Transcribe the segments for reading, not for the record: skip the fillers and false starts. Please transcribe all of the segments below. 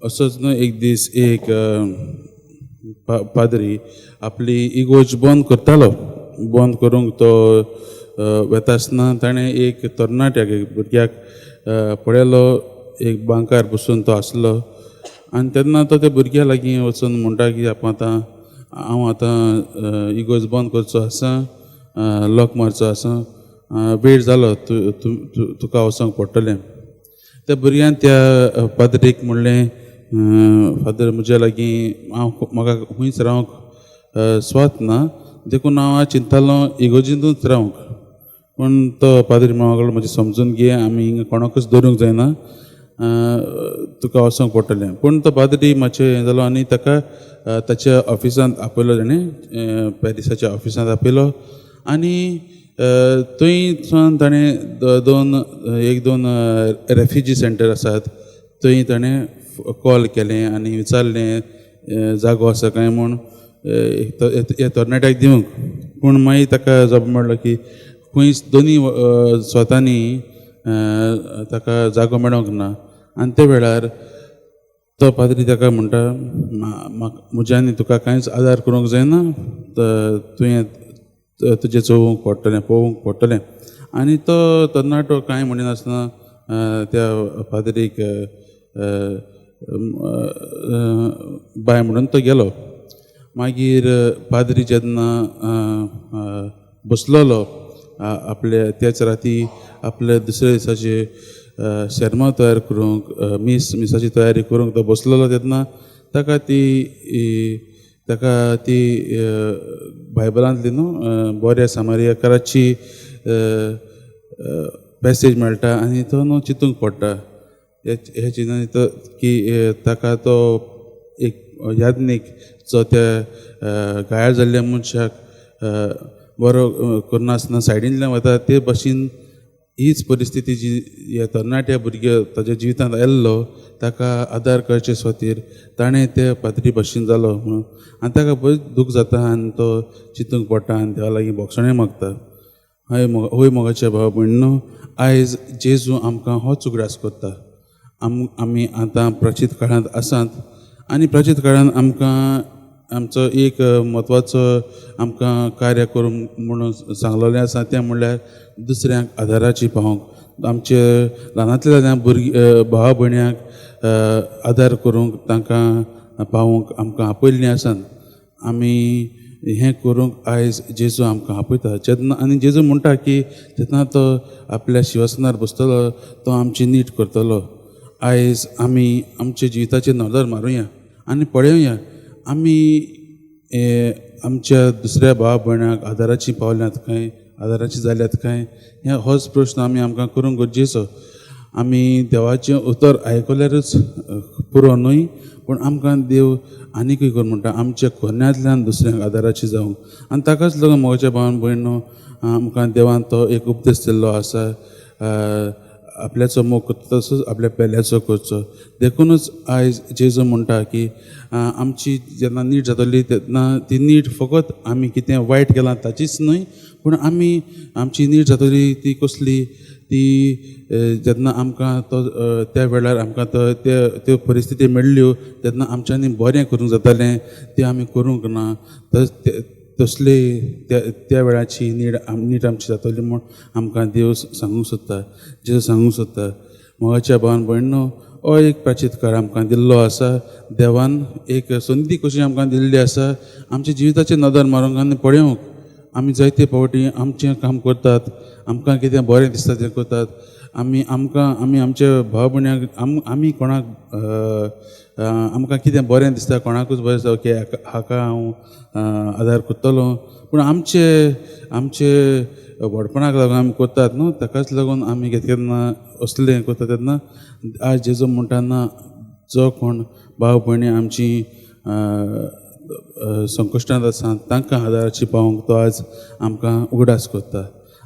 असोच न्हू एक दीस एक पाद्री आपली इगोर्ज बंद करतालो. बंद करूंक तो वेता आसतना ताणें एक तरणाट्याक, एक भुरग्याक पळयलो. एक बांकार बसून तो आसलो आनी तेन्ना तो त्या भुरग्या लागीं वचून म्हणटा की आपण आतां हांव आतां इगोर्ज बंद करचो आसा, लॉक मारचो आसा, वेळ जालो, तुका वचोंक पडटलें. त्या भुरग्यान त्या पाद्रीक म्हणलें, फादर, म्हज्या लागीं हांव म्हाका खंयच रावंक स्वात ना, देखून हांव चिंतालो इगोर्जींतूच रावंक. पूण तो पाद्री म्हणूंक लागलो, म्हजें समजून घे, आमी हिंगा कोणाकूच दवरूंक जायना, तुका वचोंक पडटलें. पूण तो पाद्री मातशें हें जालो आनी ताका ताच्या ऑफिसांत आपयलो. ताणें पॅरिसाच्या ऑफिसांत आपयलो आनी थंय ताणें दोन एक दोन रेफ्युजी सेंटर आसात थंय ताणें कॉल केलें आनी विचारलें जागो आसा काय म्हूण ह्या तरणाट्याक दिवंक. पूण मागीर ताका जबाब मेळ्ळो की खंयच दोनी स्वतांनी ताका जागो मेळोंक ना. आनी त्या वेळार तो पाद्री ताका म्हणटा, म्हज्यानी तुका कांयच आदार करूंक जायना, तुवें तुजें चोवंक पडटलें, पळोवंक पडटलें. आनी तो तरणाटो कांय म्हणिनासतना त्या पाद्रीक बाय म्हणून तो गेलो. मागीर पाद्री जेन्ना बसलेलो आपल्या त्याच राती आपल्या दुसऱ्या दिसाचे शेर्मांव तयार करूंक, मिसाची तयारी करूंक तो बसलेलो तेन्ना ताका ती बायबलांतली न्हू बऱ्या सामारियाकाराची पॅसेज मेळटा आनी तो न्हू चिंतूंक पडटा. हे चिंतून तो की ताका तो एक याज्ञीक जो त्या घायाळ जाल्ल्या मनशाक बरो करनासतना सायडींतल्यान वता, ते भशेन हीच परिस्थिती जी ह्या तरणाट्या भुरग्या ताच्या जिवितांत आयिल्लो ताका आदार करचे खातीर ताणें ते पाद्री भशेन जालो म्हणून आनी ताका बरें दूख जाता आनी तो चिंतूंक पडटा आनी देवा लागीं भोगसणें मागता. हय हय मोगाचे भाव भयणीनो, आयज जेजू आमकां होच उगडास करता. आमी आतां प्राचीत काळांत आसात आनी प्राचीत काळांत आमकां आमचो एक म्हत्वाचो आमकां कार्य करूंक म्हणून सांगलेलें आसा, तें म्हणल्यार दुसऱ्यांक आदाराची पावोवंक, आमचे ल्हानांतल्या ल्हान भुरगीं भावा भयण्यांक आदार करूंक, तांकां पावोवंक आमकां आपयल्लीं आसात. आमी हें करूंक आयज जेजू आमकां आपयता. जेन्ना आनी जेजू म्हणटा की जेन्ना तो आपल्या शिवासनार बसतलो तो आमची नीट करतलो. आयज आमी आमच्या जिविताचेर नदर मारुया आनी पळोवया आमी आमच्या दुसऱ्या भाव भयणाक आदाराची पावल्यात काय, आदाराची जाल्यात काय, हे होच प्रश्न आमी आमकां करूंक गरजेचो. आमी देवाचें उतर आयकल्यारूच पुरो न्हय, पूण आमकां देव आनीकूय कर म्हणटा आमच्या कोन्यांतल्यान दुसऱ्यांक आदाराची जावंक. आनी ताकाच लागून म्हज्या भावान भयणो आमकां देवान तो एक उपदेश दिल्लो आसा, आपल्याचो मोग करता तसोच आपल्या पेल्याचो करचो. देखूनच आयज जेजू म्हणटा की आमची जेन्ना नीट जातली तेन्ना ती नीट फकत आमी कितें वायट केलां ताचीच न्हय, पूण आमी आमची नीट जातली ती कसली, ती जेन्ना आमकां तो त्या वेळार आमकां तो त्यो परिस्थिती मेळ्ळ्यो तेन्ना आमच्यांनी बरें करूंक जातालें तें आमी करूंक ना, तसली त्या वेळाची नीट आमची जातली म्हूण आमकां देव सांगूंक सोदता, जेजू सांगूंक सोदता. मोगाच्या भावान भयणो, हो एक प्राचीत काळ आमकां दिल्लो आसा, देवान एक संदी कशी आमकां दिल्ली आसा आमच्या जिविताचेर नदर मारूंक आनी पळोवंक. आमी जायते फावटी आमचें काम करतात, आमकां कितें बरें दिसता तें करतात, आमी आमकां आमी आमच्या भाव भयण्यांक आमी कोणाक आमकां कितें बरें दिसता कोणाकूच बरें दिसता ओके हाका हांव आदार करतलो, पूण आमचे आमचे व्हडपणाक लागून आमी करतात न्हू, ताकाच लागून आमी केन्ना असलें करता तेन्ना आज जेजू म्हणटा ना, जो कोण भाव भयणी आमची संकश्टांत आसा तांकां आदाराची पावोवंक तो आज आमकां उगडास करता.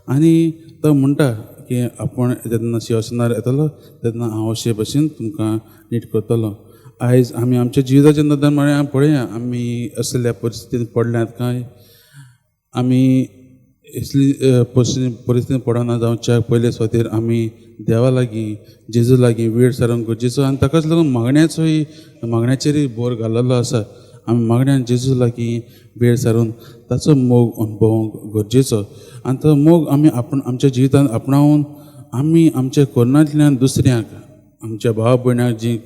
आनी तो म्हणटा की आपूण जेन्ना शिंवासनार येतलो तेन्ना हांव अशे भशेन तुमकां नीट करतलो. आयज आमी आमच्या जिविताच्या नदर म्हळ्यार पळया आमी असल्या परिस्थितीन पडल्यात काय, आमी असली परिस्थिती पडना जावच्या पयले सुवातेर आमी देवा लागीं, जेजू लागीं वेळ सारूंक गरजेचो आनी ताकाच लागून मागण्याचोय, मागण्याचेरूय भर घाललेलो आसा. आमी मागण्यान जेजू लागीं वेळ सारून ताचो मोग अणभवूंक गरजेचो आनी तो मोग आमी आपण आमच्या जिवितांत आपणावन आमी आमच्या कोर्नांतल्यान दुसऱ्यांक, आमच्या भाव भयणाक जीं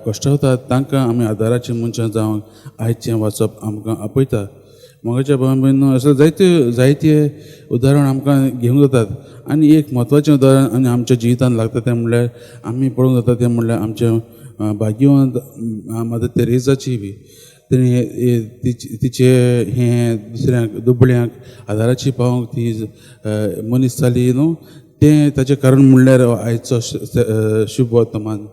कश्टवतात तांकां आमी आदाराची मनशां जावंक आयचें वाचप आमकां आपयता. मोगाच्या भाव भयणीनो, असो जायते जायते उदाहरण आमकां घेवंक जातात आनी एक म्हत्वाचें उदाहरण आनी आमच्या जिवितांत लागता तें म्हणल्यार आमी पळोवंक जाता तें म्हणल्यार आमचें भाग्यवंत मदर तेरेजाची बी तिणें तिचे हें दुसऱ्यांक, दुबळ्यांक आदाराची पावोवंक ती मनीस जाली न्हू, तें ताचें कारण म्हणल्यार आयचो शुभ वर्तमान.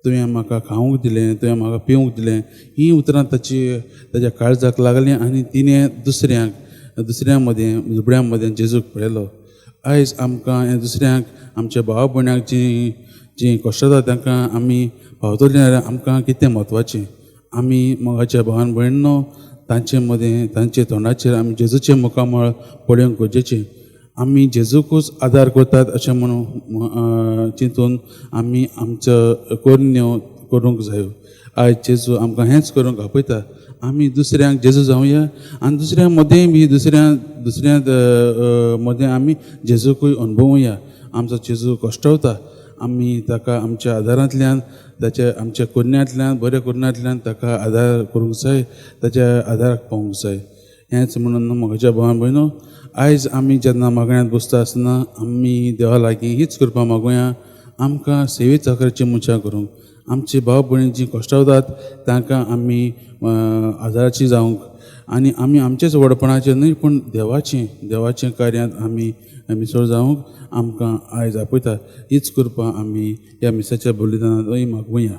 तुवें म्हाका खावंक दिलें, तुवें म्हाका पिवंक दिलें, हीं उतरां ताची ताच्या काळजाक लागलीं आनी तिणें दुसऱ्यांक, दुसऱ्यां मदें, दुबळ्यां मदें जेजूक पळयलो. आयज आमकां हें दुसऱ्यांक, आमच्या भाव भयणाक जीं जीं कश्ट जाता तांकां आमी पावतलीं जाल्यार आमकां कितें म्हत्वाचें, आमी मोगाच्या भावान भयणीनो तांचे मदें, तांचे तोंडाचेर आमी जेजूचें मुखामळ पळोवंक गरजेचें. आमी जेजूकूच आदार करतात अशें म्हणून चिंतून आमी आमचो कोरन्यो करूंक जायो. आयज जेजू आमकां हेंच करूंक आपयता. आमी दुसऱ्यांक जेजू जावया आनी दुसऱ्यां मदें बी दुसऱ्यां दुसऱ्यां मदें आमी जेजूकूय अणभवया. आमचो जेजू कश्टवता, आमी ताका आमच्या आदारांतल्यान, ताच्या आमच्या कोरण्यांतल्यान, बऱ्या कोरण्यांतल्यान ताका आदार करूंक जाय, ताच्या आदाराक पावूंक जाय. हेंच म्हणून म्हज्या भावान भयणो, आयज आमी जेन्ना मागण्यांत बसता आसतना आमी देवा लागीं हीच कृपा मागुया, आमकां सेवे चाकरीची मनशां करूंक, आमची भाव भयणी जीं कश्टवतात तांकां आमी आदाराची जावंक आनी आमी आमचेच व्हडपणाचें न्हय पूण देवाचें, देवाचें कार्यांत आमी मिसळ जावंक आमकां आयज आपयता. हीच कृपा आमी ह्या मिसाच्या बलिदानांतूय मागुया.